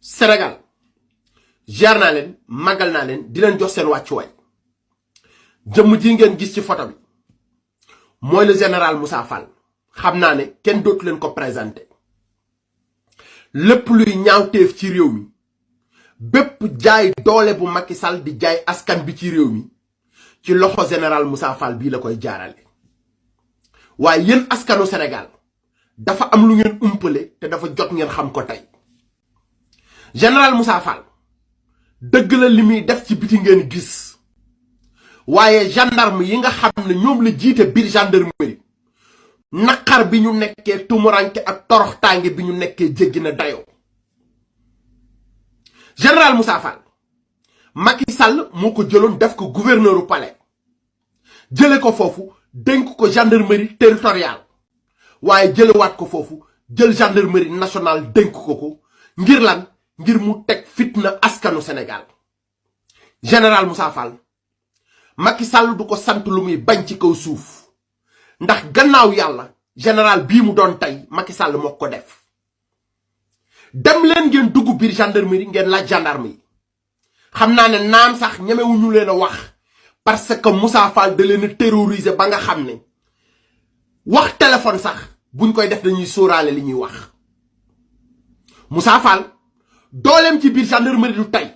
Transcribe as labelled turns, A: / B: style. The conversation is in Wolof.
A: Sénégal jaar naa leen màggal naa leen di leen jox seen wàccuwaay jëmm ji ngeen gis ci photo bi mooy le général Moussa Fall xam naa ne kenn dootu leen ko présenté lépp luy ñaawteef ci réew mi bépp jaay doole bu Macky Sall di jaay askan bi ci réew mi ci loxo général Moussa Fall bii la koy jaarale waaye yéen askanu Sénégal dafa am lu ngeen umpale te dafa jot ngeen xam ko tey général Moussa Fall dëgg la li muy def ci biti ngeen gis waaye gendarme yi nga xam ne ñoom la jiite biir gendarmerie naqar bi ñu nekkee tumuranke ak toroxtaange bi ñu nekkee jéggi na dayoo général Moussa Fall Macky Sall moo ko jëloon def ko gouverneur u palais jële ko foofu dénk ko gendarmerie territoriale waaye jëlewaat ko foofu jël gendarmerie nationale dénk ko ngir lan ngir mu teg fitna askanu Sénégal général Moussa Fall Macky Sall du ko sant lu muy bañ ci kaw suuf ndax gannaaw yàlla général bii mu doon tey Macky Sall moo ko def dem leen ngeen dugg biir gendarmerie ngeen laaj gendarme yi xam naa ne naam sax ñemewuñu leen a wax parce que Moussa Fall da leen a terroriser ba nga xam ne wax téléphone sax buñ koy def dañuy sóoraale li ñuy wax Moussa Fall dooleem ci biir gendarmerie du tey